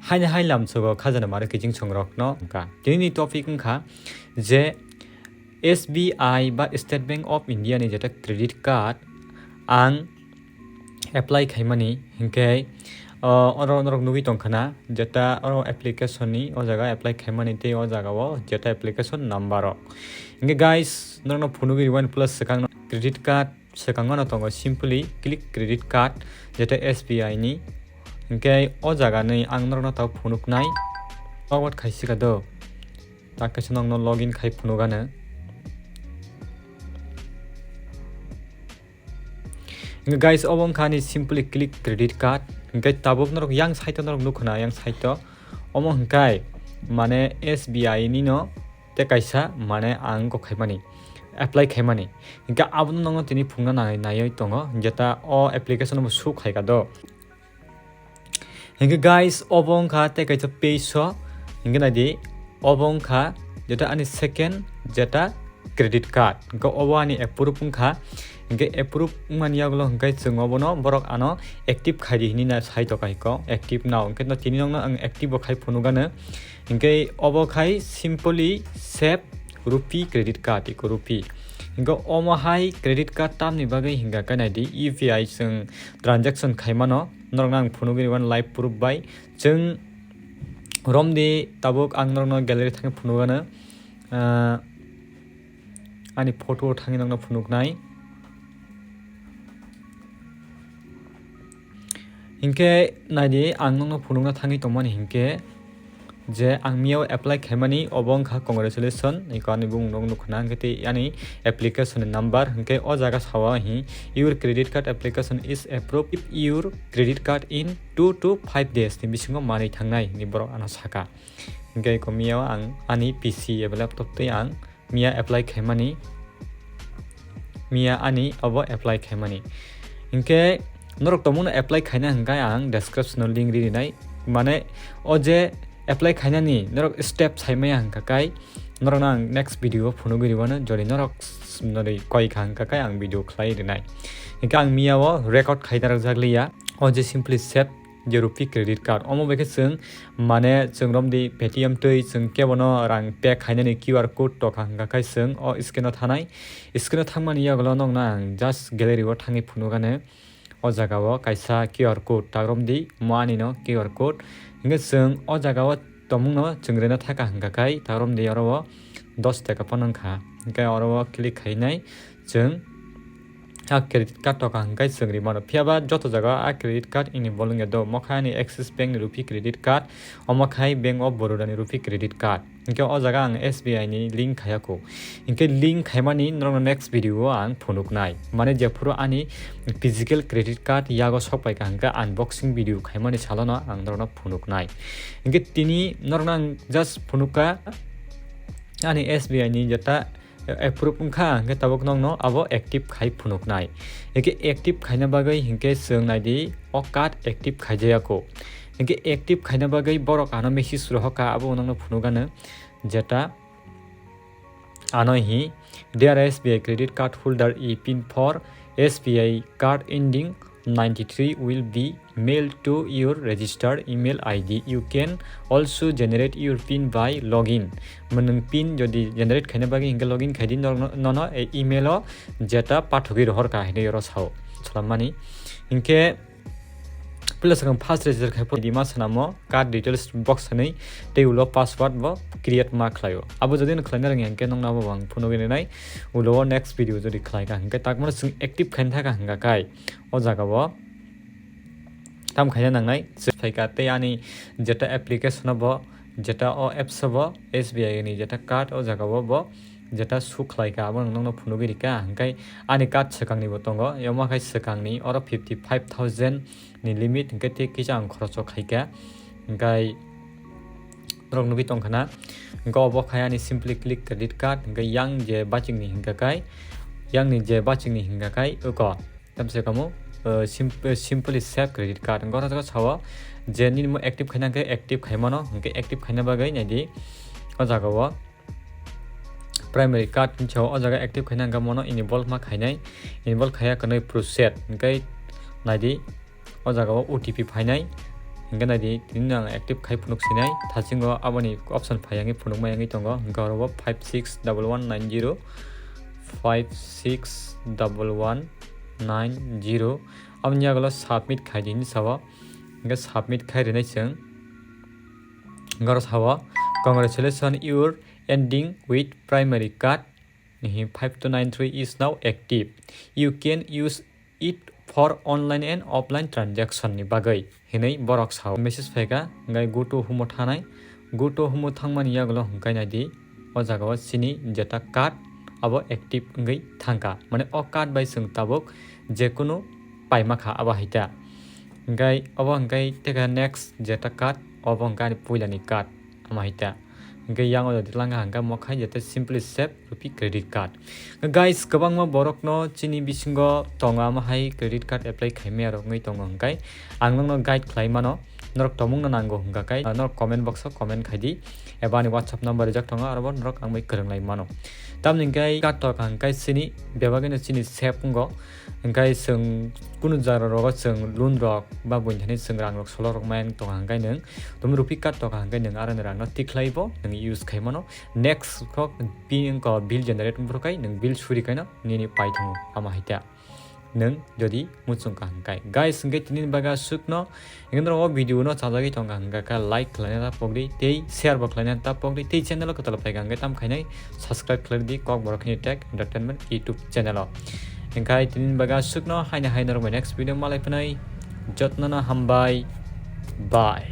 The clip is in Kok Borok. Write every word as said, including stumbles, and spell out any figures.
Haini hai lamsogo khajana maro kiching songrokno wngkha. Tinini topic wngkha je S B I ba State Bank of India ni jeta credit card ang apply khaimani, hinkhe, o, oro norok nugwi tongkhana, jeta oro application ni o jaga apply khaimani tei o jaga o jeta application number rok. Hinkhe guys, norokno phunugwi rwani plus swkang credit card swkango no tongo, simply click credit card, jeta S B I ni. Hinkhe o jaga ni ang norokno tao phunuknai, forward khaisika do, tak kaisa nokno login khai phunukano. Hinkhe guys, obo wngkha ani simply click credit card. Hinkhe tabuk norok yang side o norok nukho na, yang side o. Omo hinkhe mane S B I ni no tei kaisa mane ang kok khaimani, apply khaimani. Hinkhe abono nokno tini phungna nai-, naiwi tongo, jeta o application bo su khaika do. Hinkhe guys, obo wngkha tei kaisa page o. Hinkhe naidi, obo wngkha jeta ani second jeta credit card. Hinkhe obo ani approve wngkha. Hinkhe approve wngmani yagulo hinkhe chwng obono borok ano active khaidi hinwi na sai tongkha hiko, active now. Hinkhe no tini nokno ang active bo khai phunukano. Hinkhe obo khai simply save rupee credit card, iko rupee. Hinkhe omo hai credit card tamni bagwi hinkha khe naidi, U P I chwng transaction khaimano. Norokno ang phunugwi rwmani live proof bai. Chwng romdi tabuk ang norokno gallery thangwi phunukgano, ah, ani photo o thangwi norokno phunuknai. Hinkhe naidi, ang norokno phunukna thangwi tongmani hinkhe, je ang miyao apply khaimani, obo wngkha congratulation, iko ani bumung rok nukho na, hinkhe tei ani application ni number, hinkhe o jaga sao hi, "Your credit card application is approved if your credit card in two to five days ni bisingo manwi thangnai," hinwi borok ano saka. Hinkhe iko miyao ang ani P C eba laptop tei ang miya apply khaimani, miya ani obo apply khaimani. Hinkhe norok tongmungno apply khaina hinkhe ang description o link ri rinai. Mane o je apply khainani norok step saimaya hinkha kai norokno ang next video o phunugwi rwmano, jodi norok s-, nori koi kha hinkha kai ang video khlai rinai. Hinkhe ang miya o record khai narwkjak liya, o je simply save je rupee credit card. Omo bai khe chwng, mane, chwng romdi Paytm twi chwng kebono rang pay khainani Q R code tokha hinkha khai chwng o screen o thanai. Screen o thangmani yagulo nokno ang just gallery o thangwi phunukgano. O jaga o kaisa Q R code tak romdi, mo ani no Q R code. Hinkhe chwng o jaga o tongmungno chwng rwna thaka hinkha khai tak romdi, oro o dos taka phano wngkha. Hinkhe oro o click khainai chwng. A credit card tokha hinkhe chwng ri mano. Phiya ba joto jaga a credit card ini bolong ya do. Mokha ani Axis Bank ni rupee credit card, omo khai Bank of Baroda ni rupee credit card. Hinkhe o jaga ang S B I ni link khaya kho. Hinkhe link khaimani norokno next video o ang phunuknai. Mane jephuru ani physical credit card yago sok paikha hinkhe unboxing video khaimani salono ang norokno phunuknai. Hinkhe tini norokno ang just phunukha ani S B I ni jeta approve wngkha, hinkhe tabuk nokno abo active khai phunuknai. Hinkhe active khaina bagwi hinkhe chwng naidi o card active khaijaya kho. Hinkhe active khaina bagwi borok ano message rohorkha, abo nokno phunukgano jeta ano hi, "Dear S B I credit card holder, a pin for S B I card ending ninety three will be mailed to your registered email I D. You can also generate your pin by login." Mwnwng pin jodi generate khaina bagwi hinkhe login khaidi, nor-, nono e email o jeta pathogwi rohorkha hinwi oro sao, salammani. Hinkhe plus ang first register khai pho di ma swnamo card details box hinwi tei ulo password bo create ma khlaio. Abo jodi no khlaina rwngya hinkhe nokno abo ang phunugwi rinai ulo o next video jodi khlaikha hinkhe, takmano chwng active khaina thaka hinkha kai. O jaga o tam khaina nangnai, se phaikha tei ani jeta application o bo, jeta o apps o bo, S B I ni jeta card o jaga o bo jeta su khlaikha, abo nokno phunugwi rikha. Hinkhe ani card swkangni bo tongo, omo khai swkangni oro fifty five thousand ni limit, hinkhe tei kisa ang khoroch o khaikha, hinkhe norok nugwi tongkha na. Hinkhe obo khai ani simply click credit card, hinkhe yang je bachikni hinkha khai, yang ni je bachikni hinkha khai uko. Tamse kamo, uh, sim-, uh, simply save credit card. Hinkhe oro jaga sao je nini mo active khaina hinkhe active khaimano, hinkhe active khaina bagwi naidi o jaga o primary card hinwi sao, o jaga active khaina hinkhe mono enable ma khainai, enable khaiya kwnwi process hinkhe naidi o jaga o O T P phainai. Hingke naidi, tini no ang active khai phunuk sinai, thasingo aboni option phai yangwi phunukma yangwi tongo, hingke oro bo five six double one nine zero, five six double one nine zero, aboni yagulo submit khai di hinwi sao, hingke submit khai rinai chwng. Hingke oro sao, "Congratulations, your ending with primary card." Hihi five two nine three is now active. You can use it for online and offline transaction ni bagwi, hinwi borok sao. Message phaikha, hingkai go to home o thanai. Go to home o thangmani yagulo hingkai naidi, o jaga o chini jeta card abo active wngwi thangkha. Mane o card bai chwng tabuk jekunu paimakha abo haita. Hingkai obo hingkai teka next jeta card, obo hingkai ani puilani card. Ama hita. Hingke yang o jodi langka hingke mo khai jete simply save rupee credit card. Guys, kwbangma borokno chini bisingo tongo ama hai credit card apply khaimaya rok wngwi tongo hingkai ang nokno guide khlai mano. Norok tomungno nango hingka kai norok comment box o comment khai di eba ani WhatsApp number rijak tongo aro bo norok ang bai kwrwng lai mano. Tamni hingke card tok hingkai chini bebagino chini save wngo. Hingkai chwng kunu jara rogo chwng loan rok ba buini thani chwng rang rok solo rok maya wng tongo hingkai nwng Tumi rupee card tok hingke nwng aro ni rang no tikhlai bo nwng use khai mano. Next kok pi wngko bill generate wngphuru kai nwng bill suri kaino nini pai thango ama haita. Nwng jodi muchung ka hingkai. Guys, hingke tini ni baga sukno. Hingke norok o video no chajagwi tongka hingka khe like khlaina ta pokdi tei share bo khlaina ta pokdi tei channel o kwtal phaika hingke tam khainai subscribe khlai di Kokborok Hini Tech Entertainment YouTube channel o. Hingkai tini ni baga sukno haino hai norok bai next video malai phinai. Jotno no hambai. Bye.